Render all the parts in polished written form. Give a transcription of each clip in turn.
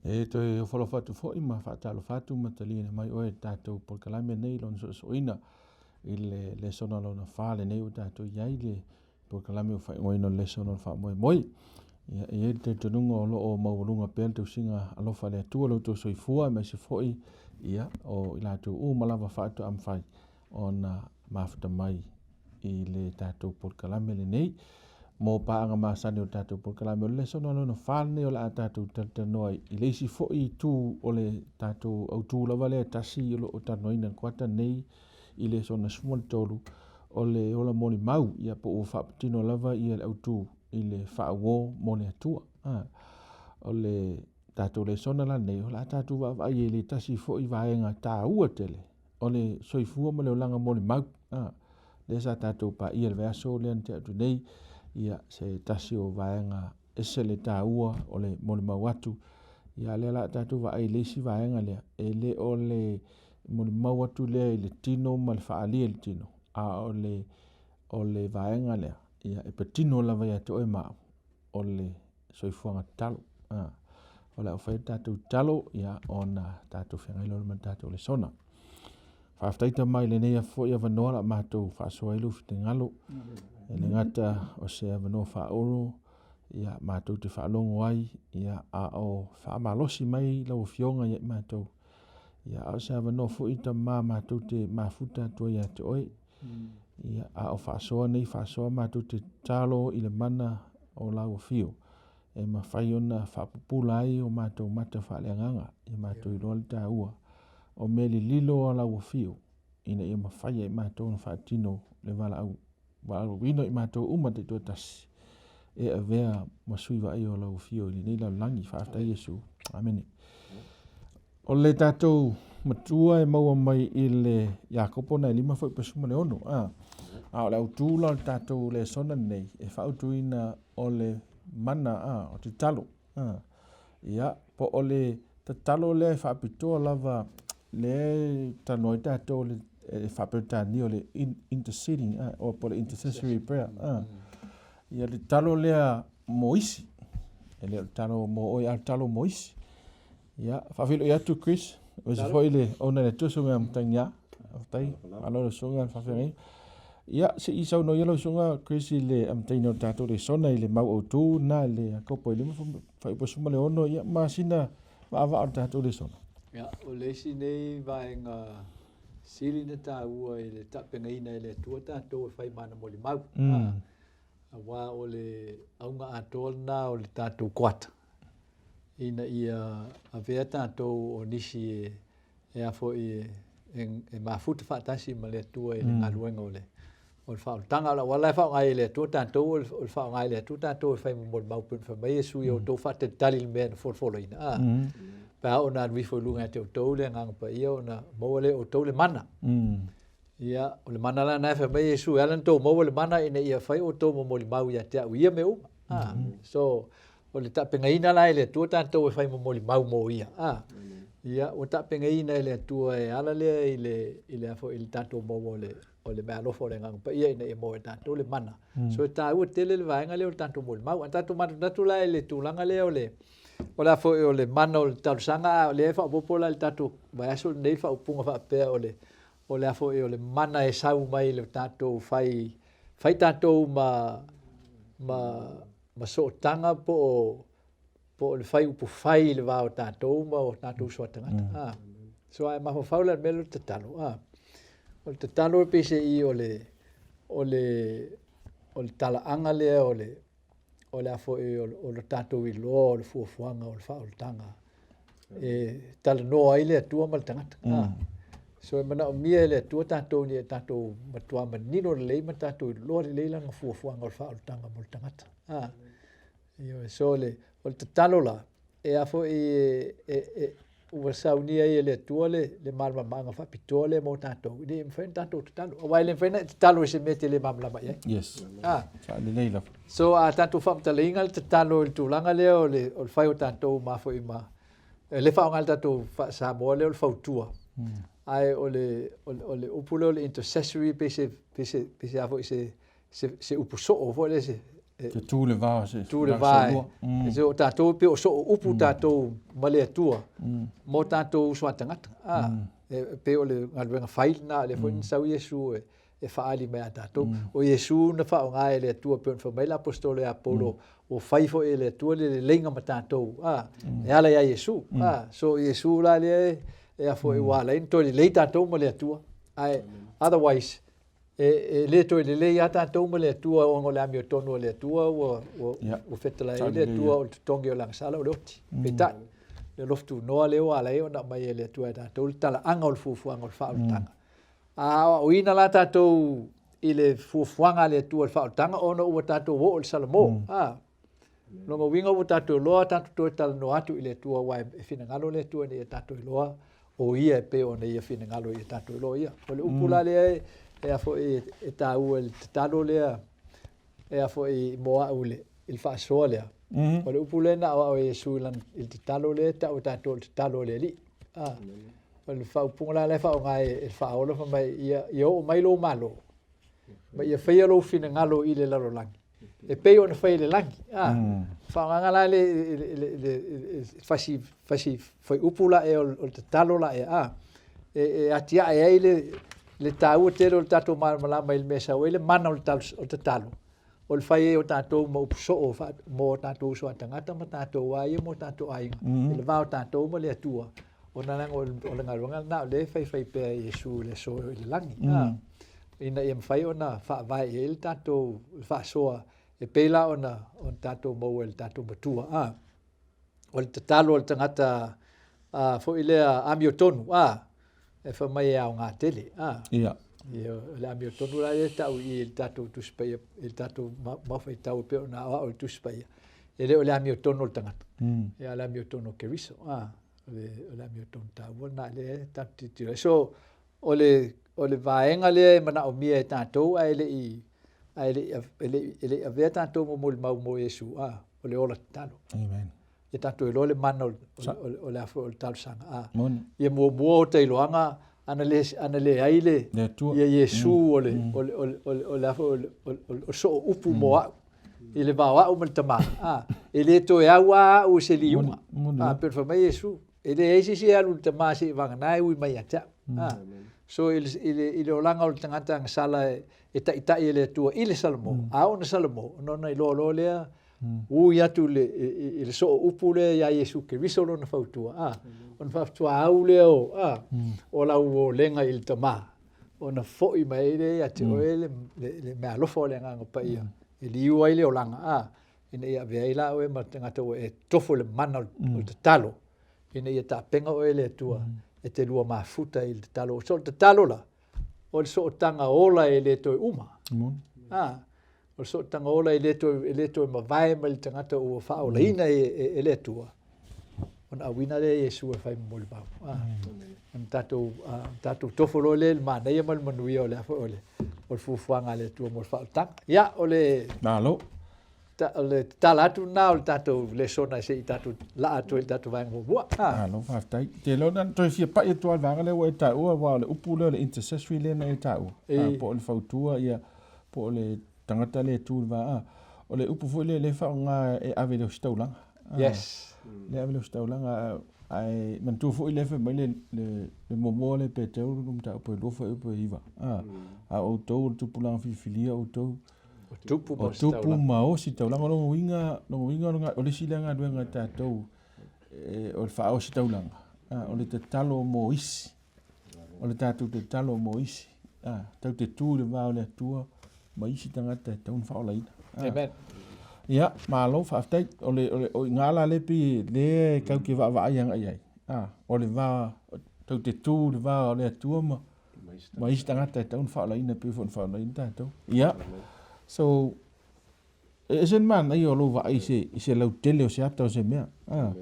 E toe ofo alofa atu foi ma faatalofa atu ma taliaina mai oe i le tatou polokalame nei lona soosooina i le lesona lona fa lenei ua tatou i ai le polokalame ua faaigoaina o le lesona o le faamoemoe. Ia, e i ai le talitonuga o lo o maualuga pea le tausiga alofa a le Atua lo outou soifua aemaise foi ia, o i latou uma lava faatoa mafai ona mafuta mai i le tatou polokalame lenei. Mo paaga masani o le tatou polokalame, o le lesona lona fa lenei o le a tatou talatalanoa ai i le isi foi itu o le tatou autu lava lea e tasi o lo o talanoaina i le kuata lenei i le lesona 13, o le ola molimau, ia po ua faapatino lava ia le autu i le faauo mo le Atua. O le tatou lesona la lenei, o le a tatou vaavaai i le tasi foi vaega taua tele o le soifua ma le olaga molimau. Lea sa tatou paia i le vaiaso lea na tea atu nei, ia se tasi o vaega ese le taua o le molimau atu. Ia a o lea o le a tatou vaai i le isi vaega lea, e le o le molimau atu lea i le tino ma le faaalia i le tino, a o le vaega lea, ia e patino lava ia te oe ma au, o le soifuaga tatalo. O le a fai le tatou tatalo, ia, ona tatou feagai loa ma le tatou lesona. Faafetai Tama i lenei foi avanoa o le a matou faasoa ai lou finagalo. E le gata o se avanoa faaulu, ia, matou te faalogo ai, ia, a o faamalosi mai lau Afioga ia i matou. Ia, a o se avanoa foi Tama matou te mafuta atu ai ia te oe. Ia, a o faasoa nei faasoa matou te tatalo i le mana o lau afio e mafai ona faapupula ai o matou mata faaleagaga, ia matou iloa le taua o mea lililo a lau afio ina ia mafai e matou ona faatino le valaauina o i matou uma taitoatasi e avea ma sui vaaia o lau afio i lenei lalolagi. Faafetai Iesu. Amene. O le tatou matua e maua mai i le Iakopo na e 5 foi 16. A o le autu la o le tatou lesona lenei e faautuina o le mana o tatalo. Ia, po o le tatalo lea e faapitoa lava lea e talanoa ai tatou le faa-Peretania o le interceding o po o le intercessory prayer. Ia le tatalo lea mo isi. E le o le tatalo mo oe, a o le tatalo mo isi. Ia, faafeiloai atu Chris, aemaise foi le owner le Atua Susuga Matagiā. Faafetai, malo le susuga le faafeagaiga. Ia, se i saunoa ia lau susuga Chris i le amataina o le tatou lesona i le mau autu lena i le Iakopo e 5 fuaiupu 16, ia ma sina vaavaa o le tatou lesona. Ia, o le isi nei vaega sili ona taua i le tapenaina e le Atua tatou e fai ma ana molimau. Aua o le auga atoa lena o le tatou kuata, ina ia avea tatou o nisi e a foi e mafuta faatasi ma le Atua i le galuega o le faaolataga. O le auala e faaaoga ai e le Atua tatou, o le faaaoga e le Atua tatou e fai ma molimau, pei ona fai mai Iesu, ia outou faatalitali i le mea na folafolaina, a, pe a oo ina alu ifo i luga ia te outou le Agaga Paia ona maua lea e outou le mana. Ia, o le mana la lena e fai mai Iesu, e ala ona outou maua le mana ina ia fai outou ma molimau ia te au i ia mea uma. A, so, o le tapenaina la e le Atua tatou e fai ma molimau mo ia. A, ia, ua tapenaina e le Atua e ala lea i le, i le, a foi, i le tatou maua o le, o le meaalofa o le Agaga Paia ina ia maua e tatou le mana. So, e taua tele le vaega lea o le tatou molimau. A tatou manatunatu la i le tulaga lea o le, o le a foi, o le mana o le talosaga, a o lea e faaopoopo la i le tatou vaiaso lenei le faaupuga faapea o le, o le a foi o le mana e sau mai le tatou fai fai tatou ma ma ma sootaga po o po o le fai upu fai i le va o tatou ma o tatou uso a tagata. A. So a e mafaufau la i le mea lea o le tatalo, a. O le tatalo e pei se i o le o le o le talaaga lea o le o le a foi o le tatou iloa o le fuafuaga o le faaolataga e talanoa ai le Atua ma le tagata. So e manaomia e le Atua tatou ina ia tatou matua manino lelei ma tatou iloa lelei lana fuafuaga o le faaolataga mo le tagata. Ioe, so o le tatalo la, e a foi e ua saunia ai e le Atua le malamalamaaga faapitoa lea mo tatou, ina ia mafai ona tatou tatalo. Aua e le mafai ona e tatalo i se mea e te le malamalama i ai. Yes. Ah. Lelei lava. So a tatou faamatalaina le tatalo i le tulaga lea o le fai o tatou ma foi ma e le faaaoga le tatou faa-Samoa lea o le fautua. Ae o le upu lea o le intercessory pei se a foi se upu soo foi lea se. Te tu le va o se tu le va e se o tatou pe o soo upu tatou ma le Atua mo tatou uso a tagata. E pei o le galuega fai lena lea foi na sau Iesu e faaali mai ia tatou. O Iesu na faaaoga e le Atua pei ona fai mai le Aposetolo ia Paulo, ua fai foi e le Atua le leleiga ma tatou e ala ia Iesu. So o Iesu la lea e a foi ua ala ai ona toe lelei tatou ma le Atua, ae otherwise e le toe lelei lava tatou ma le Atua ona o le amiotonu a le Atua ua fetalai ai le Atua o le totogi o le agasala o le oti. Peitai, le alofa tunoa lea ua ala ai ona aumai e le Atua ia tatou le talaaga o le fuafuaga o le faaolataga. A aoaoina la tatou i le fuafuaga a le Atua i le faaolataga ona ua tatou oo i le salamo. Lona uiga ua tatou iloa tatou toe talanoa atu i le Atua aua e finagalo le Atua ina ia tatou iloa o Ia e pei ona Ia finagalo ia tatou iloa Ia. O le upu la lea e a foi e taua i le tatalo lea e a foi mo au i le faasoa lea. O le upu lea na aoao e Iesu i le tatalo lea e tau e tatou o le tatalo a le Alii. O le faaupuga la lea e faaaoga e le Faaola fai mai ia oo mai lou Malo ma ia faia lou finagalo i le lalolagi e pei ona fai i le lagi. Faaaogaina la le fasi fasi fuaiupu la ea o le tatalo la ea e atiae ai le taua tele o le tatou malamalama i le mea e sau ai le mana o le tatalo, o le fai ai o tatou ma upu soo mo tatou uso a tagata ma tatou lava ia ma o tatou aiga i le va o tatou ma le Atua, ona leaga o le galuega lena o lea e faifai pea e Iesu i le aso i le lagi, ina ia mafai ona faavae i ai le tatou faasoa e pei la ona tatou maua i le tatou Matua. O le tatalo a le tagata foi lea amiotonu, e fai mai e aoga tele. Ia. Ia, o le amiotonu la lea e tau i i le tatou Tusi Paia, i le tatou mafaitau e pei ona aoao i le Tusi Paia, e le o le amiotonu o le tagata, ia a o le amiotonu o Keriso. O le amiotonu taua lena lea e tatou te tilotilo ai. So, o le vaega lea e manaomia e tatou ae le i avea tatou ma molimau mo Iesu, o le ola tatalo. Amen. Ia tatou iloa le mana o le o le talosaga. Ia muamua ota iloaga ana leai le ia Iesu o le o soo upu mo au i le va o au ma le Tama, e le toe au lava au i se liuga. Pei ona fai mai Iesu, e leai se isi e alu i le Tama seiavagana e ui mai ia te au. So i le olaga o le tagata agasala e taitai e le Atua i le Salamo, a oo ina Salamo, ona ona iloa loa lea, ui atu i le soo upu lea ia Iesu Keriso lona fautua, ona faatoa au lea o lau olega i le Tama, ona foi mai ai lea ia te oe le meaalofa o le Agaga Paia e liu ai le olaga, ina ia avea ai la oe ma tagata ua e tofo i le mana o le tatalo, ina ia tapena oe e le Atua e te lua mafuta i le tatalo. So o le tatalo la, o le sootaga ola e le toe uma. O le sootaga ola e le toe mavae mai le tagata ua faaolaina e le Atua, ona auina lea e Iesu e fai ma molimau. Ona tatou tofo loa lea i le manaia ma le manuia o le o le fuafuaga a le Atua mo le faaolataga. Ia, o le Malo. O le tatala atu lena o le tatou lesona se i tatou laa atu ai i le tatou vaega muamua. Malo faafetai. Te iloa na toe fia pai atu lava i le vaega lea ua e taua, aua o le upu lea o le intercessory lea na e taua, po o le fautua, ia, po o le tagata lea e tu i le va, a. O le upu foi lea lea e faaaoga e ave i le ositaulaga. Yes. Lea e ave i le ositaulaga, ae manatua foi lea fai mai le muamua lea Peteru le mataupu e 2 fuaiupu e 9, a. A o outou o le tupulaga filifilia outou, O tupu ma O tupu ma ositaulaga. O lona uiga, lona uiga o le isi lea galuega a tatou o le faaositaulaga, o le tatalo mo isi. O le tatou tatalo mo isi. Tatou te tu i le va o le Atua ma isi tagata e tatau ona faaolaina. Amen. Ia, malo faafetai. O le o le o i ina la lea pei lea e tatou te vaavaai agai i ai. O le va tatou te tu i le va o le Atua ma ma isi tagata e tatau ona faaolaina e pei foi ona faaolaina tatou. Ia, so, e ese le manaia o lou vaai i se, i se lautele o se ata o se mea. Ah,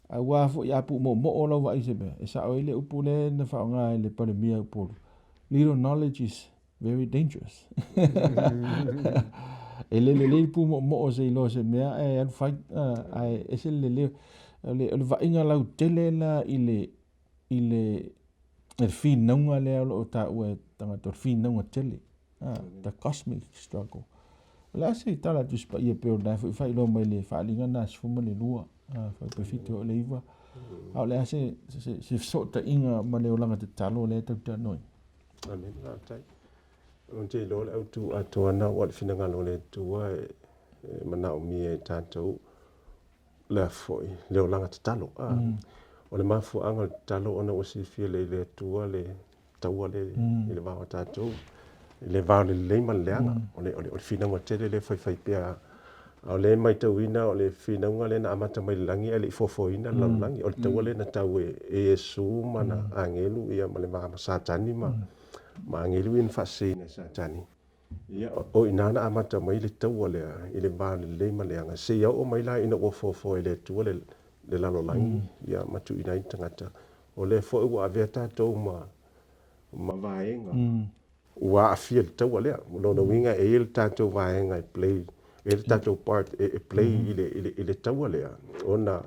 aua foi a puumoomoo lau vaai i se mea, e sao ai le upu lea na faaaoga e le Palemia o Upolu, little knowledge is very dangerous. E le lelei le puumoomoo se iloa o se mea ae alu fai, ah, ae ese le lelei o le vaaiga lautele la i le, i le finauga lea o lo o taua e tagata, o le finauga tele, the cosmic struggle. O le a se tala a le Tusi Paia pei o lena foi faailoa mai le faaaliga lena 12, fuaiupu e 7 e oo i le 9, a o le a se se fesootaiga ma le olaga tatalo lea e tatou te talanoaina? Amene, faafetai. Ou te iloa le autu atoa lena ua le finagalo o le Atua e manaomia e tatou le foi le olaga tatalo. O le mafuaaga o le tatalo ona ua silafia lelei e le Atua le taua lea i le va o tatou, i le va o le lelei ma le leaga. O le finauga tele lea e faifai pea. A o lea e matauina o le finauga lea na amata mai i le lagi ae le i foafoaina le lalolagi. O le taua lea na tau e Iesu ma ana agelu ma le va ma Satani ma agelu ia na faaseseina e Satani. Ia, o i ina na amata mai le taua lea i le va o le lelei ma le leaga, seia oo mai la ina ua foafoa e le Atua le lalolagi, ia, ma tuuina ai le tagata. O lea foi ua avea tatou ma vaega ua aafia i le taua lea. O lona uiga e i ai le tatou vaega e play, e i ai le tatou part e play i le taua lea, ona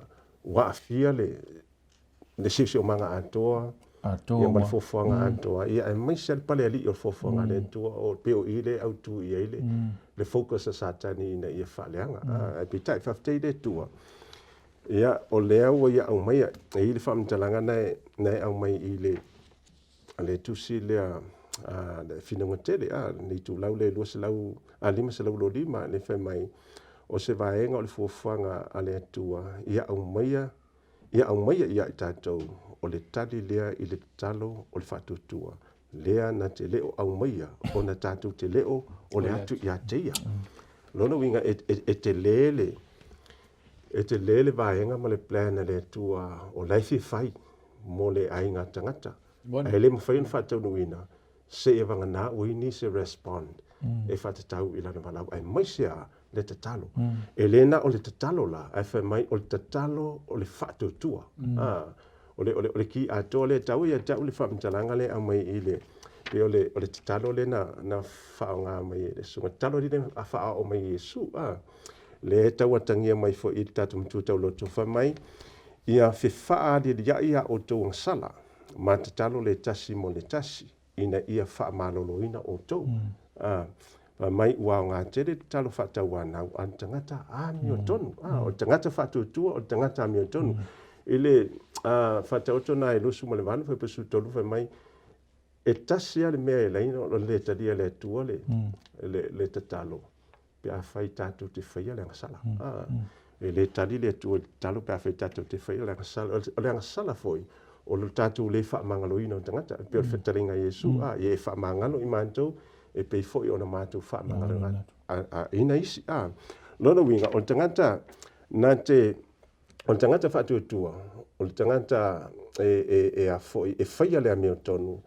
ua aafia le siosiomaga atoa, atoa ia ma le foafoaga atoa, ia aemaise lava le palealii o le foafoaga a le Atua, o pei o i lea e autu i ai le focus a Satani ina ia faaleaga. Ae peitai, faafetai i le Atua, ia o lea ua ia aumaia, e i ai le faamatalaga na e aumai i le tusi lea a le Finauga Tele, le itulau lea 200, 525, lea fai mai, o se vaega o le fuafuaga a le Atua ia aumaia Ia aumaia ia i tatou o le tali lea i le tatalo o le faatuatua, lea na te le o aumaia ona tatou te le o ole atu ia te ia. Lona uiga e tele le e tele le vaega ma le plan a le Atua o la e fia fai mo le aiga tagata. Ae le mafai ona faataunuuina seia vagana ua i ai nisi e respond e faatatau i lana valaau, aemaise lava le tatalo. E le na o le tatalo la, ae fai mai o le tatalo o le faatuatua. O le ki atoa lea e taua ia te au le faamatalaga lea e aumai i le, pei o le tatalo lea na faaaoga mai e le susuga, tatalo lea na faaoo mai e Iesu, lea e tau atagia mai foi i le tatou matua tauloto, fai mai, ia fefaalialiai a outou agasala, ma tatalo le tasi mo le tasi, ina ia faamaloloina outou. Fai mai ua aoga tele le tatalo faatauanau a le tagata amiotonu. O le tagata faatuatua o le tagata amiotonu. I le Faataoto lena e 28 fuaiupu 13 fai mai, e tasi lava le mea e ala ai ona le talia e le Atua le tatalo, pe afai tatou te faia le agasala. E le tali le Atua i le tatalo pe afai tatou te faia le agasala. O le agasala foi, o le tatou le faamagaloina o tagata. E pei o le fetalaiga a Iesu, ia e faamagalo i matou, e pei foi ona matou faamagaloina isi. Lona uiga, o le tagata na te, o le tagata faatuatua, o le tagata e faia le amiotonu,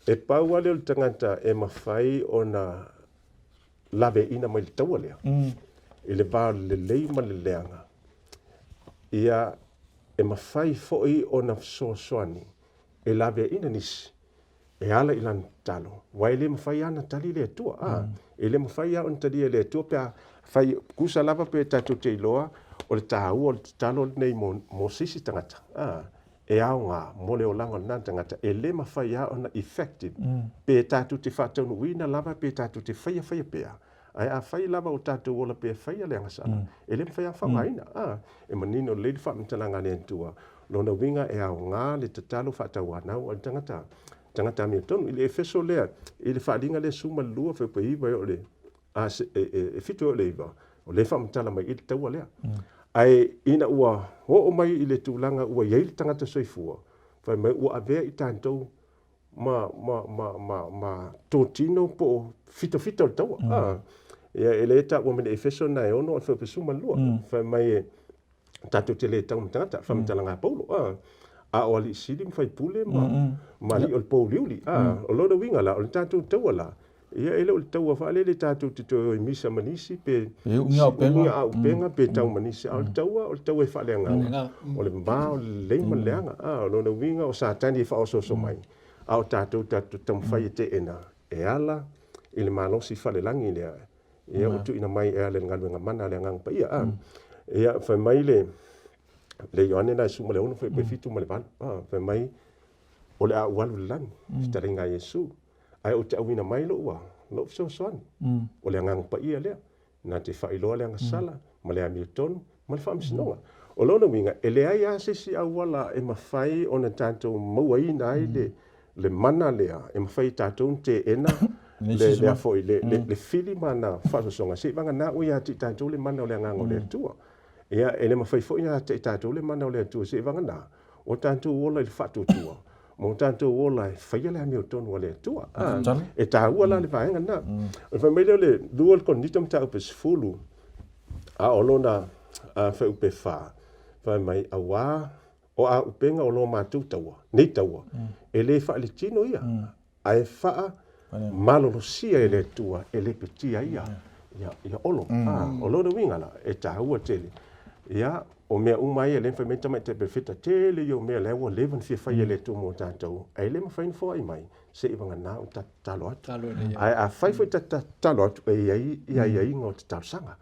e pau lava lea o le tagata e mafai ona laveaiina mai le taua lea, i le va o le lelei ma le leaga, ia e mafai foi ona fesoasoani e laveaiina nisi e ala i lana tatalo, aua e le mafai lava ona tali le Atua. E le mafai lava ona talia e le Atua pe afai, tusa lava pe tatou te iloa o le taua o le tatalo lenei mo se isi tagata, e aoga mo le olaga o lena tagata, e le mafai lava ona effective pe tatou te faataunuuina lava pe tatou te faia faia pea. Ae afai lava o tatou ola pea e faia le agasala, e le mafai lava ona faaaogaina. E manino lelei le faamatalaga a le Atua, lona uiga e aoga le tatalo faatauanau a le tagata, tagata amiotonu. I le Efeso lea, i le faaaliga lea 12 fuaiupu e 9 e oo i le e 7 e oo i le 9, o lea e faamatala mai i le taua lea. Ae ina ua oo mai i le tulaga ua i ai le tagata soifua, fai mai ua avea i tatou ma totino po o fitafita o le taua. Ia, e le taua mai le Efeso na e 6 o le fuaiupu 12. Fai mai e tatou te le tau ma tagata, faamatalaga a Paulo. A o alii sili ma faipule ma alii o le pouliuli. O lona uiga la, o le tatou taua la, ia e le o le taua faalele tatou te toe o i misa ma nisi pe ugia auupega pe tau ma nisi, a o le taua, o le taua e faaleagaga, o le va o le lelei ma le leaga. O lona uiga o Satani e faaosooso mai, a o tatou tatou taumafai e teena e ala i le malosi falelagi lea, ia ua tuuina mai e ala i le galuega mana a le Agaga Paia. Ia, fai mai le Ioane na e 16 fuaiupu 7 ma le 8, fai mai, o le a ou alu i le lagi, fetalaiga a Iesu, ae ou te auina mai lou fesoasoani, o le Agaga Paia lea. Na te faailoa le agasala ma le amiotonu ma le faamasinoga. O lona uiga, e leai lava se isi auala e mafai ona tatou mauaina ai le mana lea e mafai e tatou ona teena le foi le fili ma ana faasoasoaga seivagana ua ia te i tatou le mana o le Agaga o le Atua. Ia, e le mafai foi ona ia te i tatou le mana o le Atua seivagana o tatou ola i le faatuatua ma o tatou ola e faia le amiotonu a le Atua. E taua la le vaega lena. Ona fai mai lea o le 2 Korinito mataupu e 10, a o lona fuaiupu e 4, fai mai, auā o a upega o lo matou taua, nei taua, e le faaletino ia, ae faamalolosia e le Atua e lepetia ai ia Olo. O lona uiga la, e taua tele. Ia, o mea uma ia lea na fai mai le tamaitai perofeta, tele ia o mea la ua leva ona fia fai e le Atua mo tatou, ae le mafai ona foai mai, seivagana o tatou tatalo atu. Ae afai foi tatou tatalo atu, e i ai ia aiaiga o talosaga.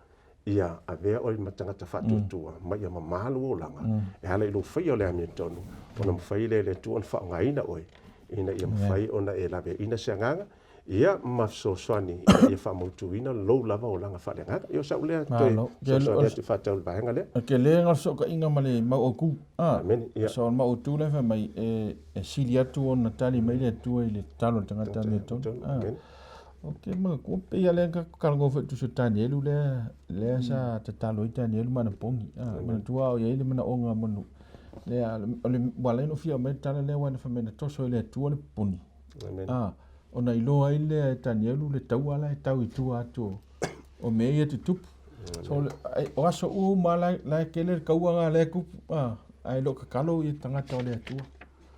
Ia avea oe ma tagata faatuatua ma ia mama lou olaga e ala i lou faia o le amiotonu, ona mafai lea e le Atua ona faaaogaina oe ina ia mafai ona e laveaiina se agaga ia ma fesoasoani ina ia faamautuina lou lava olaga faaleagaga. Ia o sau lea toe fesoasoani atu e faatatau i le vaega lea. E tele na fesootaiga ma le mau autu. Amene. Ia. So o le mau autu lea fai mai e sili atu ona tali mai le Atua i le tatalo a le tagata amiotonu. Amene. Ou te manatua pei lava lea na tatou talanoa foi i le tusi o Tanielu lea, lea sa tatalo ai Tanielu ma ana pogi. Manatua a o i ai le manaoga manu lea, o le, ua ala ai ona ou fia aumai le tala lea aua na fai mai na toso e le Atua le poni. Ona iloa ai lea e Tanielu le taua la e tau i tua atu o mea ia e tutupu. So, o aso uma la e tele le taua lena lea e tupu, ae le o tatalo ia tagata o le Atua.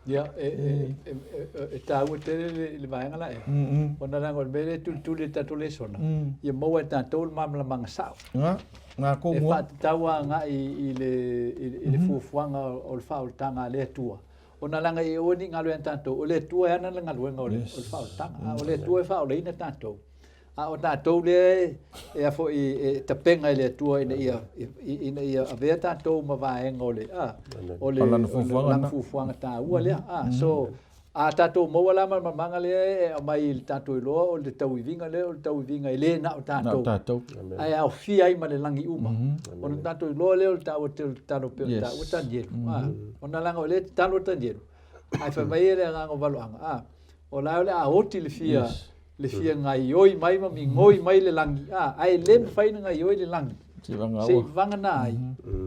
Ia, e taua tele le vaega la ea. Ona leaga o le mea lea e tulituli e le tatou lesona, ia maua e tatou le malamalamaga sao. E faatatau agai i le fuafuaga o le faaolataga a le Atua. Ona leaga ia aua ne i galo ia tatou, o le Atua e ana le galuega o le faaolataga, a o le Atua e faaolaina tatou. A o tatou lea e a foi e tapena e le Atua ina ia ina ia avea tatou ma vaega o le a o le lana fuafuaga taua lea. A so a tatou maua la malamalamaga lea e aumai i le tatou iloa o le tauiviga lea o le tauiviga e le na o tatou ae aofia ai ma le lagi uma. Ona tatou iloa lea o le taua tele o le tatalo pei ona taua Tanielu. Ona leaga o lea e tatalo Tanielu ae fai mai le agaga o valoaga a o la o le a oti le fia le fia gaioi mai ma migoi mai le lagi, a, ae le mafai ona gaioi le lagi, seivagana ai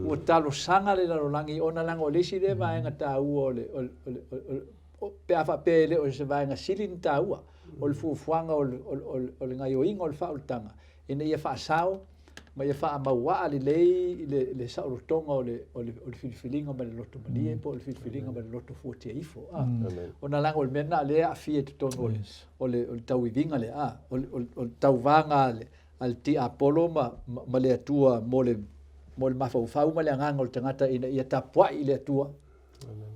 ua talosaga le lalolagi ona leaga o le isi lea vaega taua o le, o le, o le, o le, pe a faapea e le o se vaega sili ona taua, o le fuafuaga o le, o le, o le gaioiga o le faaolataga ina ia faasao ma ia faamauaa lelei le, le saolotoga o le, o le, o le filifiliga ma le loto malie po o le filifiliga ma le loto fuatia ifo. A. Ona leaga o le mea lena lea e aafia i totonu o le, o le, o le tauiviga lea, a, o le, o le, o le tauvaga a le, a le tiapolo ma, ma, ma le Atua mo le, mo le mafaufau ma le agaga o le tagata ina ia tapuai i le Atua.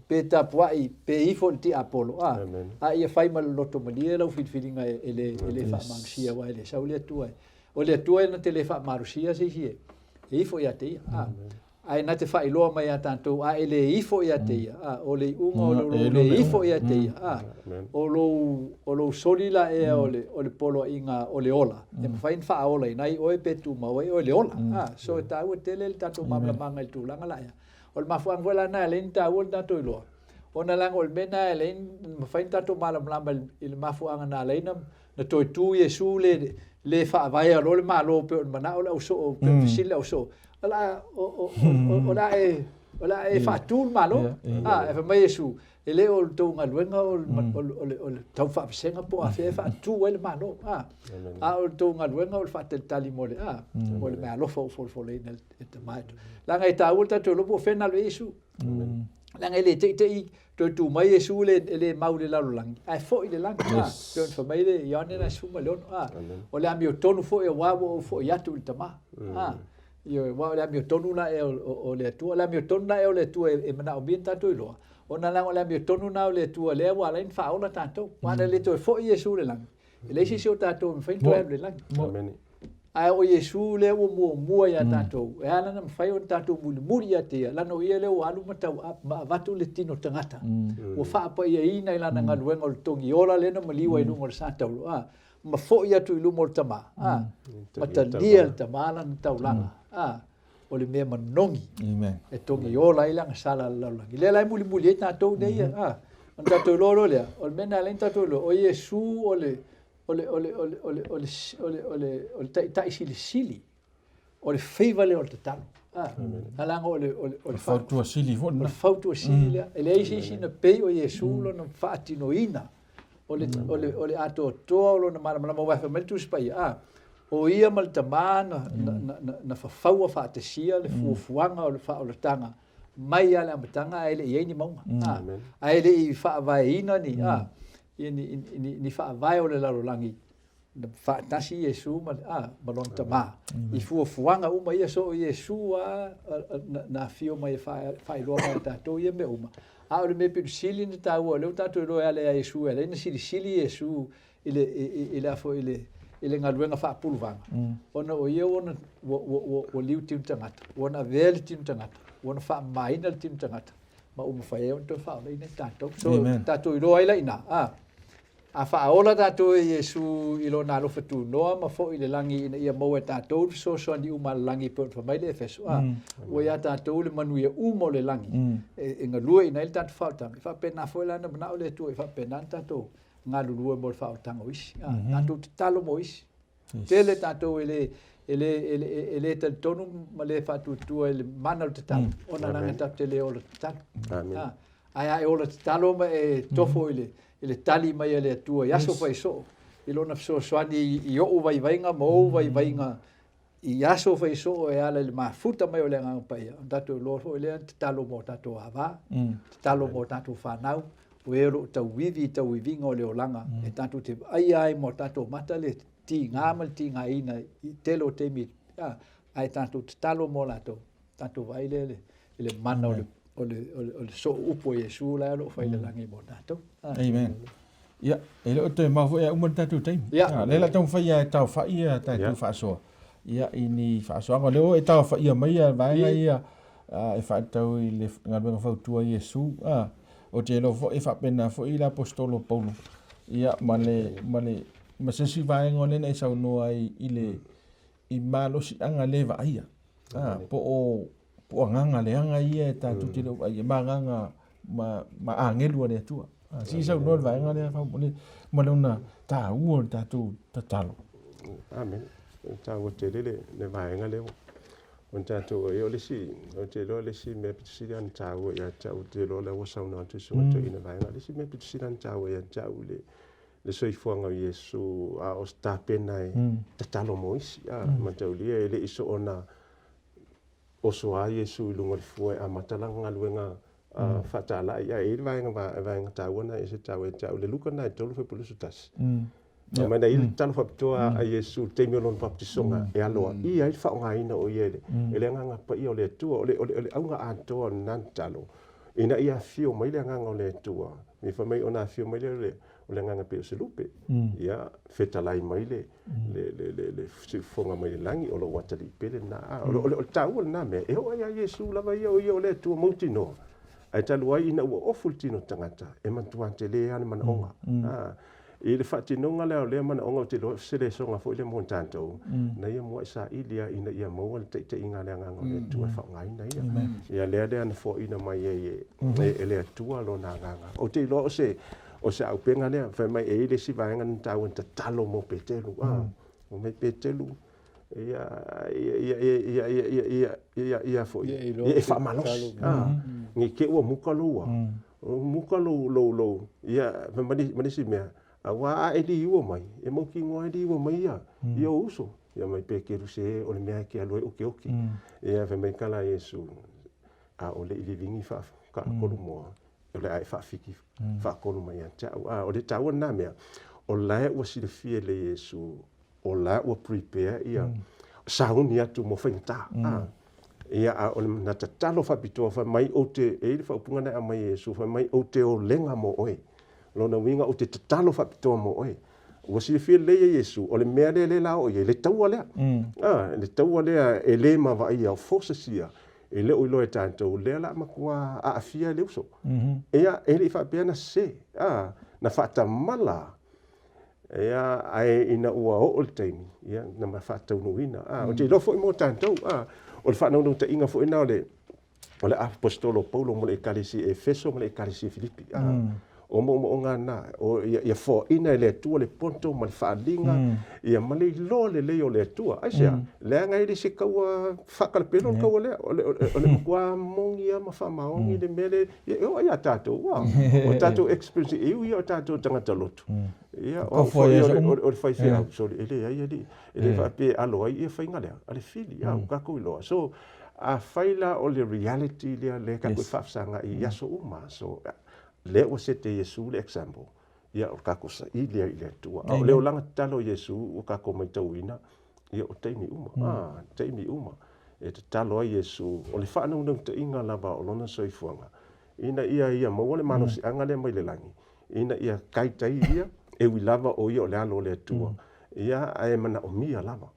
Pe tapuai, pe ifo i le tiapolo, a, a ia fai ma le loto malie lau filifiliga e, e le, e le faamalosia aua e le sau le Atua e, O le Atua e na te le faamalosia se isi e ifo ia te ia. A, ae na te faailoa mai ia tatou, a e le ifo ia te ia, a, o le iuga o lou le ifo ia te ia, a, o lou, o lou soli la ea o le, o le poloaiga o le ola, e mafai ona faaolaina ai oe pe tumau ai oe le ola. A, so e taua tele le tatou malamalamaga i le tulaga la ea. O le mafuaaga foi la lena e ala ai ona taua le tatou iloa, ona leaga o le mea lena e ala ai ona mafai ona tatou malamalama i le mafuaaga na ala ai ona Na toe tu Iesu le le faavaea loa le Malo pei o le manao o le ausoo, pei o le fesili le ausoo, o le a, o, o, o, o le a e, o le a e faatu le Malo? A, e fai mai Iesu, e le o le tou galuega o le, o le, o le, o le tau faavasega po o afea e faatu ai le Malo. A, a o le tou galuega o le faatalitali mo le, a, mo le meaalofa ua folafolaina e le Tama e. Leaga e taua le tatou iloa po o fea na alu ai Iesu. Leaga e le teitei Toe tu mai Iesu le, e le mau i le lalolagi, ae foi i le lagi. Yes. A, pei ona fai mai le Ioane na 16, a, o le amiotonu foi auā ua ou foi atu i le Tama. A, ioe, aua o le amiotonu la ea o, o, o le Atua. O le amiotonu la ea o le Atua e, e manaomia ona tatou iloa, ona leaga o le amiotonu na o le Atua lea ua ala ai ona faaola tatou. Aua ana le toe foi Iesu i le lagi, e leai se isi o tatou e mafai ona toe alu i le lagi. Amene. Ae o Iesu lea ua muamua ia tatou, e ala ona mafai ona tatou mulimuli ia te ia, lana o ia lea ua alu ma tau ma avatu le tino tagata, ua faapaiaina i lana galuega o le togi ola lea na maliu ai i luga o le sa taulo. A, ma fo'i atu i luma o le Tama, a, ma talia e le Tama lana taulaga, a, o le mea manogi e togi ola ai le agasala a le lalolagi. Lea la e mulimuli ai tatou nei, a, ona tatou iloa loa lea, o le mea lena e ala ai ona tatou iloa, o Iesu o le, o le, o le, o le, o le, o le, o le, o le, o le Taitai Silisili, o le faiva lea o le tatalo. A, leaga o le, o le, o le fautua sili foi lena. O le fautua sili lea. E leai se isi na pei o Iesu lona faatinoina o le, o le, o le atoatoa o lona malamalama. Aua fai mai le Tusi Paia, a, o ia ma le Tama na, na, na, na, na fafaua faatasia le fuafuaga o le faaolataga mai lava le amataga ae le i i ai ni mauga. A, ae le i faavaeina ni, a, ni, ni, ni, ni faavae o le lalolagi na faatasi Iesu ma, a, ma lona Tama i fuafuaga uma ia. So o Iesu lava na afio mai e faailoa mai ia tatou ia mea uma. A o le mea pito sili ona taua, o lea ua tatou iloa e ala ia Iesu, e ala ai ona silisili Iesu i le, i, i le, a foi, i le, i le galuega faapuluvaga, ona o ia ua, ua, ua, ua liu tino tagata, ua ona avea le tino tagata, ua ona faamamaina le tino tagata, ma ua mafai ai ona toe faaolaina i tatou. So, Amen. tatou iloa ai la i ina, a, A faaola tatou e Iesu i Lona alofa tunoa ma foi i le lagi ina ia maua e tatou le fesoasoani uma a le lagi e pei ona fai mai le Efeso, a, ua iā tatou le manuia uma o le lagi e galueaiina ai le tatou faaolataga. E faapena foi la ona manao le Atua e faapena ona tatou galulue mo le faaolataga o isi. A, tatou tatalo mo isi. Tele tatou e le, e le, e le, e le talitonu ma le faatuatua i le mana o le tatalo, ona leaga tatou te le ola tatalo. Amen. Ae a e ola tatalo ma e tofo i le, i le tali mai a le Atua i aso faisoo, i Lona fesoasoani i ou vaivaiga ma ou vaivaiga i aso faisoo e ala i le mafuta mai o le Agaga Paia, ona tatou iloa foi lea, tatalo mo tatou ava, tatalo mo tatou fanau, o e o lo o tauivi i tauiviga o le olaga, e tatou te vaaia ai ma o tatou mata le tiga ma le tigaina i tele o taimi, ae tatou tatalo mo latou, tatou vaai lea i le mana o le, o le, o le, o le soo upu a Iesu la e o lo o fai i le lagi mo tatou. Amen. Ia, e le o toe mau foi a uma le tatou taimi. Ia, lea la taumafai ia e taofai ia tatou faasoa. Ia, i ni faasoaga. O lea ua e taofaia mai ia vaega ia e faatatau i le galuega fautua a Iesu. Ou te iloa foi e faapena foi le aposetolo o Paulo. Ia, ma le, ma le, ma se isi vaega o lea na e saunoa ai i le, i malosiaga le vaaia. Po o, po o agaga leaga ia e tatou te le o vaaia, ma agaga ma, ma agelu a le Atua. Se i saunoa i le vaega lea faamolemole ma lona taua o le tatou tatalo. Amen. E taua tele le, le vaega lea. O tatou, o le isi, ou te iloa le isi mea pito sili ona taua ia te au, ou te iloa lea ua saunoa atu si mm. toeaina vaega. Le isi mea pito sili ona taua ia te au le, le soifuaga o Iesu a o tapena e tatalo mo isi. A, mataulia e le i soona oso a Iesu i luga o le fua e amata lana galuega faatalai. Ae i ai le vaega, vaega taua na e ese taua ia te au, le Luka na e 3 fuaiupu 21. Fai mai na i ai le tatalo faapitoa a Iesu i le taimi o lona papatisoga e aloaia ai le faaaogaina o ia e le Agaga Paia o le Atua. O le, o le, o le auga atoa o lena tatalo, ina ia afio mai le Agaga o le Atua. Me fai mai ona afio mai lea o le Agaga pei o se lupe. Ia, fetalai mai le, le, le, le, le siufofoga mai le lagi, o lou atalii pele lena. A, o le, o le, o le taua lena mea, e oo ai ia Iesu lava ia o ia o le Atua mautinoa. Ae talu ai ina ua ofu le tino tagata, e matua tele lava le manaoga. A, i le faatinoga lea o lea manaoga, ou te iloa o se lesoga foi lea mo tatou, na ia muai saili lava ina ia maua le taitaiga a le Agaga o le Atua e faaaogaina ia. Ia lea lea na foaina mai ai e, e le Atua lona Agaga. Ou te iloa o se, o se auupega lea, fai mai e i ai le isi vaega na taua na tatalo mo Peteru. A, fai mai Peteru, ia, ia, ia, ia, ia, ia, ia, ia, ia foi, ia e faamalosi. A, ne i te i ua muka lou a, muka lou, lou, lou, ia, ma le isi mea, aua a e liua mai, e mautinoa e liua mai ia, ia ou uso. Ia mai Peteru, se o le mea e te alu ai ou te oti. Ia, fai mai tala a Iesu, a o le i vivini faatolu moa, o le a e faafiki faatolu mai ia te au. A, o le taua lena mea, o la e ua silafia e le Iesu, o la ua prepare ia sauni atu mo faigata. A, ia, a o le na tatalo faapitoa fai mai ou te, e i ai le faaupuga na e aumai e Iesu, fai mai ou te olega mo oe. Lona uiga ou te tatalo faapitoa mo oe. Ua silafia lelei e Iesu, o le mea lea lea la oo i ai, le taua lea. A, le taua lea e le mavaia, o forces ia, e le o iloa e tatou, lea la matua aafia le uso. Ia, e le i faapea na sese, a, na faatamala. Ia, ae ina ua oo le taimi, ia, na ma faataunuuina. A, ou te iloa foi mo tatou, a, o le faanaunautaiga foi lena o le, o le aposetolo o Paulo mo le Ekalesia i Efeso ma le Ekalesia i Filipi. A, o moomooga na, o ia, ia foaina e le Atua le poto ma le faaaliga, ia ma le iloa lelei o le Atua. Aisea? Leaga e le se kaua faakalapelo le kaua lea. O le, o le, o le matua moni lava ma faamaoni le mea lea, ia, e oo lava ia tatou, ua, o tatou experience, e ui lava o tatou tagata lotu. Ia, o au foi o le faifeau, sorry, e leai alii, e le faapea e alo ai ia faiga lea, a le fili, a ua tatou iloa. So, afai la o le reality lea lea tatou te faafesagai i aso uma, so, lea ua sete e Iesu le example, ia o le tatou saili ai i le Atua. A o le olaga tatalo a Iesu ua tatou matauina, ia o taimi uma, a, taimi uma e tatalo ai Iesu, o le faanaunautaiga lava o lona soifuaga, ina ia ia maua le malosiaga lea mai le lagi, ina ia taitai ia, e ui lava o ia o le Alo o le Atua, ia, ae manaomia lava.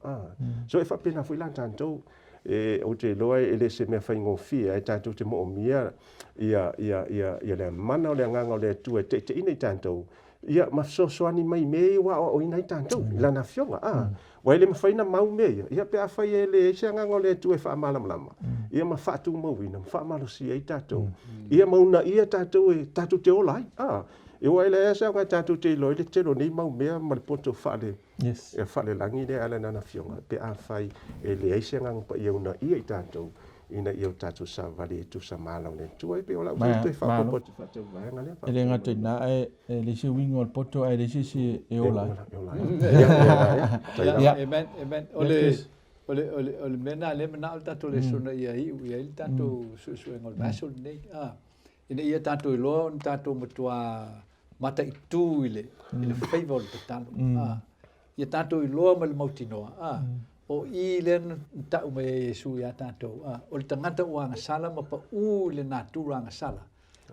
So e faapena foi la tatou, e, ou te iloa e le se mea faigofie, ae tatou te moomia ia, ia, ia, ia le mana o le Agaga o le Atua e taitaiina i tatou, ia ma fesoasoani mai i mea ia ua aoaoina ai tatou i Lana Afioga. A, aua e le mafai ona mau mea ia, ia pe afai e leai se Agaga o le Atua e faamalamalama, ia ma faatumauina ma faamalosia ai tatou, ia ma uunaia tatou e tatou te ola ai. A, aua e leai lava se aoga tatou te iloa ai le tele o nei mau mea ma le poto faale, faalelagi lea e ala i Lana Afioga, pe afai e leai se Agaga Paia e uunaia i tatou ina ia o tatou savali e tusa ma ala o le Atua. E pei o lau foi toe faaopoopo atu faatauvaega lea. E le gata i lena, ae e leai se uiga o le poto ae leai se isi e ola ai. E ola ai. Ia, amen, amen. O le, o le, o le, o le mea lena lea e manao le tatou lesona ia iu i ai le tatou suesuega o le vaiaso lenei. Ah, ina ia tatou iloa ona tatou matua mataitu i le, i le faiva o le tatalo. Ah, ia tatou iloa ma le mautinoa, a, o i lea na tau mai ai e Iesu iā tatou, a, o le tagata ua agasala ma paʻū i le natura agasala,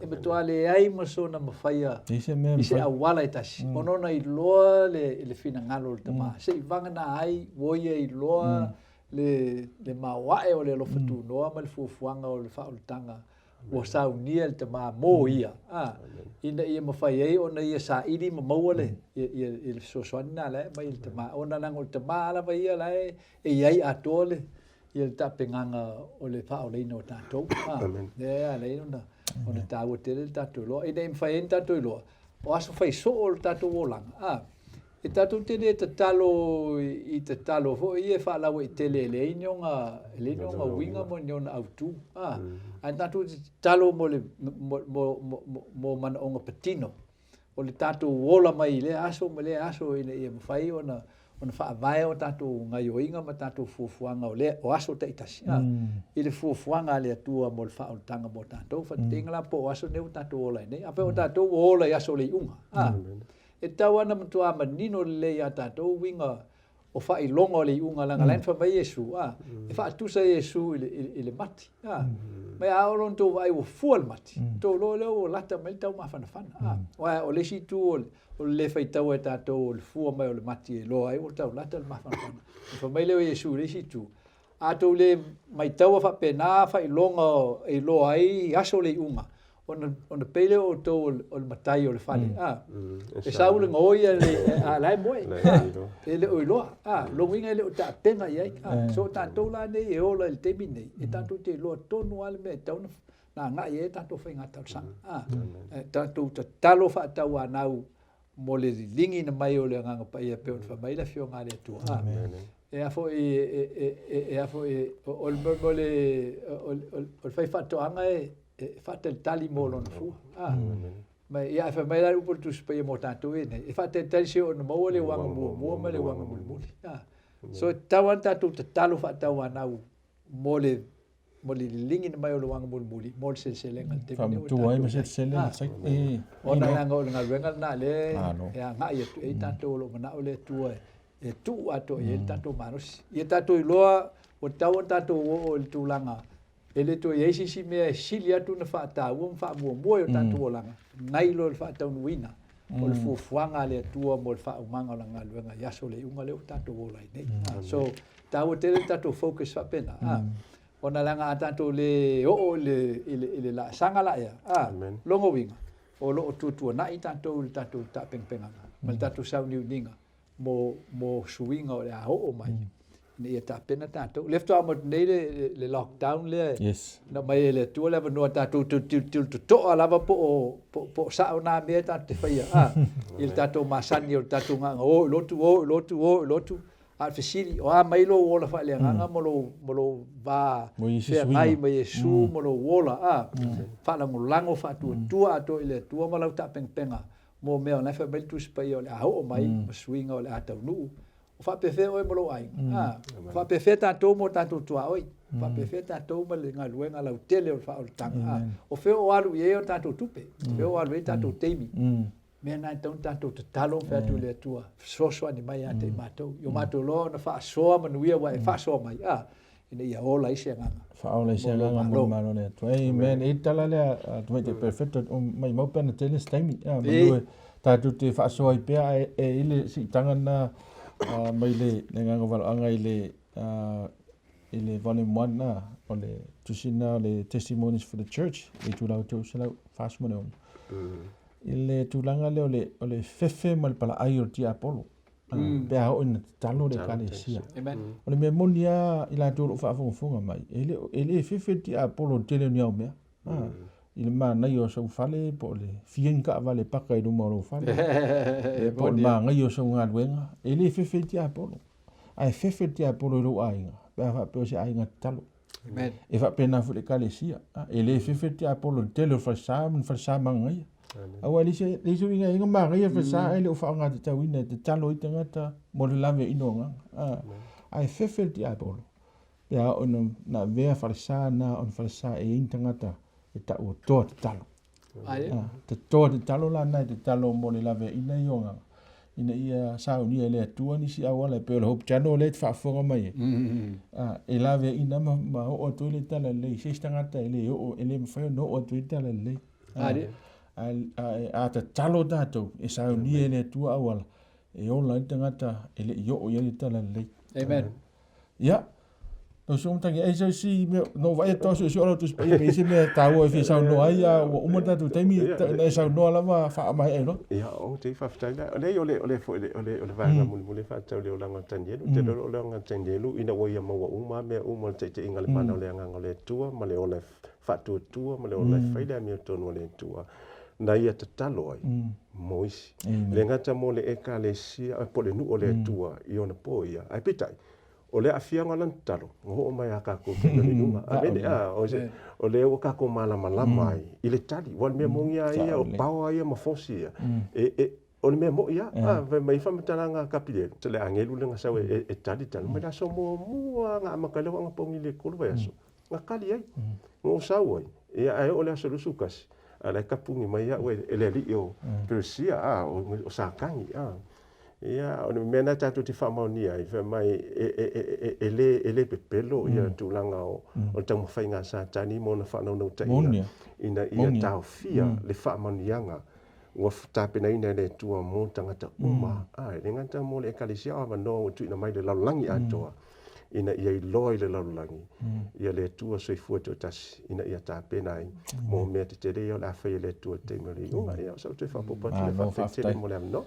e matua leai ma sona mafaia i se auala e tasi, ona ona iloa le, le finagalo o le Tama, se i vagana ai ua ia iloa le, le maoae o le alofa tunoa ma le fuafuaga o le faaolataga ua saunia e le Tama mo ia, a, ina ia mafai ai ona ia saili ma maua le, ia, ia, ia le fesoasoani lena la e aumai e le Tama, ona leaga o le Tama lava ia la e, e i ai atoa le, ia le tapenaga o le faaolaina o tatou. A, lea e ala ai ona, ona taua tele le tatou iloa, ina ia mafai ai ona tatou iloa, o aso fai soo o le tatou olaga, a, E tatou te le tatalo i tatalo foi ia e faalauaitele e leai ni ona, e leai ni ona uiga ma ni ona autu. A, ae tatou te tatalo mo le, mo, mo, mo, mo manaoga patino o le tatou ola mai i lea aso ma lea aso ina ia mafai ona, ona faavae o tatou gaioiga ma tatou fuafuaga o lea, o aso taitasi, a, i le fuafuaga a le Atua mo le faaolataga mo tatou. Faataitaiga la po o aso nei ua tatou ola ai nei. Afai o tatou ua ola i aso o le iuga, a, E tatau lava ona matua manino lelei iā tatou uiga o faailoga o le iuga, leaga la e na fai mai Iesu, a, e faatusa Iesu i le, i le mati, a. Ma a oo loa ona outou vaai ua fua le mati, outou iloa lea ua lata mai le taumafanafana, a. Aua o le isi itu o le, o le le faitaua e tatou o le fua mai o le mati e iloa ai ua tau lata le mafanafana. Ona fai mai lea o Iesu i le isi itu, A tou le maitaua faapena faailoga e iloa ai aso o le iuga, ona, ona pei lea o outou o le matai o le fale, a, e sau le gaoi a le, a la e moe, a, e le o iloa, a, lona uiga e le o tapena i ai, a. So o tatou la nei e ola i le taimi lenei, e tatou te iloa tonu lava le mea e tatau ona agai i ai a tatou faiga talosaga, a. E tatou tatalo faatauanau mo le liligiina mai o le Agaga Paia e pei ona fai mai le Afioga a le Atua. Amen. E a foi, e a foi, o le, o le, o le faifaatoaga e, e faatalitali mo lona fua. Ah. Ma ia e fai mai la le upu o le Tusi Paia mo tatou ia nei, e faatalitali seia oo ina maua le uaga muamua ma le uaga mulimuli. Ah. So e tatau lava ona tatou tatalo faatauanau mo le mo le liligiina mai o le uaga mulimuli mo le seleselega i le taimi lenei ua tatou i ai. Ah, ona leaga o le galuega lena lea e agai atu i ai tatou o lo o manao le Atua e tuu atoa i ai le tatou malosi. Ia tatou iloa ua tatau ona tatou oo i le tulaga e le toe i ai se isi mea e sili atu ona faataua ma faamuamua i o tatou olaga nai lo le faataunuuina o le fuafuaga a le Atua mo le faaumaga o lana galuega i aso o le iuga lea ua tatou ola ai nei. So, taua tele le tatou focus faapena, ona leaga a tatou le oo i le, i le, i le laasaga la ea, lona uiga, o lo o tuatuanai tatou i le tatou taapegapegaga. Ma le tatou sauniuniga mo, mo suiga o le a oo mai. Ina ia tapena tatou. O lea faatoa amata nei le, le, le lockdown lea yes. na aumai e le Atua le avanoa tatou te tilotilo totoa lava po o, po, po o sao na mea tatou te faia a, i le tatou masani o le tatou gaga o i lotu, o i lotu, o i lotu. A o le fesili, o a mai lou ola faaleagaga ma lou, ma lou va feagai ma Iesu ma lou ola a, faalagolago faatuatua atoa i le Atua ma lau taapenapena mo mea o la e fai mai le Tusi Paia o le a oo mai ma suiga o le a taunuu. O faapefea oe ma lou aiga? A, o faapefea tatou ma o tatou tuaoi? O faapefea tatou ma le galuega lautele o le faaolataga? A, o fea o alu i ai o tatou tupe? O fea o alu i ai tatou taimi? Mea na e tatau ona tatou tatalo ma fai atu i le Atua, fesoasoani mai ia te i matou. I o matou loa ona faasoa manuia ua e faasoa mai, a, ina ia ola ai se agaga. Faaola ai se agaga mo le Malo o le Atua. Amen. E tala lea a Tamaitai Perfecto, maimau pe ana tele se taimi. A, manu e tatou te faasoa ai pea ae e i le siitaga lena mai le agaga o valoaga i le i le volume 1 na o le tusi na o le Testimonies for the Church i tulaga 346. I le tulaga lea o le fefe ma le palaai o le tiapolo. Pe a oo ina tatalo le ekalesia. O le mea moni lava i latou o lo o faafogafoga mai, e le, e le fefe le tiapolo i le tele o ni ao mea. I le manaia o sou fale, po o le fia ni taavale paka i luma o lou fale, po o le manaia o sou galuega, e le fefe le tiapolo. Ae fefe le tiapolo i lou aiga, pe a faapea o se aiga tatalo. Amen. E faapena foi le ekalesia. E le fefe le tiapolo i le tele o falesa ma ni falesa manaia. Aua e leai se uiga e ala ona manaia le falesa ae le o faaaogatatauina e tatalo ai tagata mo le laveaiina o agaga. Ae fefe le tiapolo pe a oo ina avea falesa na o ni falesa e i ai ni tagata e taua toa tatalo. Toa tatalo la na e tatalo mo le laveaiina ia o agaga ina ia saunia e le Atua nisi auala e pei o le Hope Channel lea e te faafofoga mai ai. E laveaiina ma oo atu ai le tala lelei i se isi tagata e le oo, e le mafai ona oo atu ai le tala lelei. Ae a tatalo tatou e saunia e le Atua auala e ola ai le tagata e le i oo i ai le tala lelei. Amen. Ia, lau susuga Matangi, e se isi mea, na ou vaai atu lava suesue o lau Tusi Paia pe i ai se mea taua e fia saunoa ai, a ua uma le tatou taimi, na e saunoa lava faamaea ai loa. Ia, o te faafetai la. Leai, o le, o le foi, o le, o le vaega mulimuli e faatatau i le olaga o Tanielu. Ou te iloa o le olaga o Tanielu ina ua ia maua uma mea uma o le taitaiga a le mana o le Agaga o le Atua ma le ola e faatuatua ma le ola e fai le amiotonu a le Atua, na ia tatalo ai mo isi. E le gata mo le Ekalesia, po o le nuu o le Atua i ona po ia, ae peitai, o le aafiaga o lana tatalo, ua oo mai ia tatou i le iuga. Amene. O lea ua tatou malamalama ai i le tali. Aua o le mea moni lava ia, o power ia ma force ia, o le mea moni lava. Fai mai faamatalaga a Kapilielu, le agelu lea na sau e tali tali mai le aso muamua na amata ai le anapogi i le 3 vaiaso, na tali ai, na ou sau ai, ia ae oo i le aso 21, a o la e tapuni mai au e le alii o Peresia, o Satani. Ia, o le mea lena tatou te faamaonia ai, fai mai e le pepelo ia tulaga o le taumafaiga a Satani ma ona faanaunautaiga ina ia taofia le faamanuiaga ua tapenaina e le Atua mo tagata uma, e le gata mo le Ekalesia, o avanoa ua tuuina mai i le lalolagi atoa, ina ia iloa i le lalolagi ia le Atua soifua toatasi, ina ia tapena ai mo mea tetele ia o le a fai e le Atua i le taimi o le iuga. Ia, o sau toe faaopoopo atu lea, faafetai tele mo le avanoa.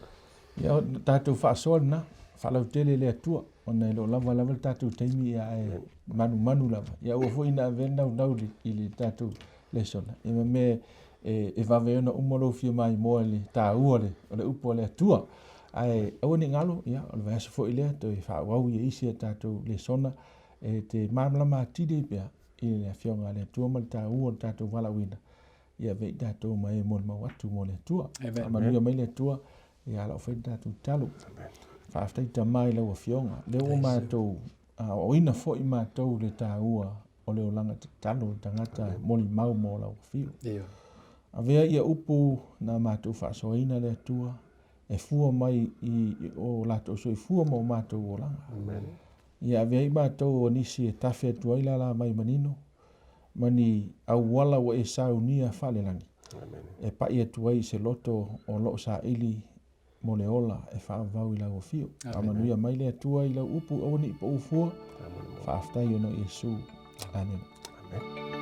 Ia, o tatou faasoa lena, faalautele i le Atua, ona e le o lava lava le tatou taimi, ia ae manumanu lava. Ia aua foi ina avea le naunau i le tatou lesona, ia ma mea e vave ai ona uma lou fia maimoa i le taua o le upu a le Atua. Ae aua ne i galo, ia, o le vaiaso foi lea, toe faaauau ia isi a tatou lesona e te malamalama atili ai pea i le Afioga a le Atua ma le taua o le tatou valaauina, ia avea i tatou ma e molimau atu mo le Atua. Faamanuia mai le Atua, ia ala o fai le tatou tatalo. Faafetai Tama i lau Afioga, lea ua matou aoaoina foi matou le taua o le olaga tatalo o le tagata molimau mo lau afio. Avea ia upu na matou faasoaina le Atua e fua mai i o latou soifua ma o matou olaga. Amen. Ia avea i matou o nisi e tafe atu ai lala mai manino ma ni auala ua e saunia faalelagi. Amen. E pai atu ai i se loto o loo saili mo le ola e faaauau i lau afio. Faamanuia mai le Atua i lau upu, aua ne i pau fua. Faafetai ona o Iesu. Amene. Amen.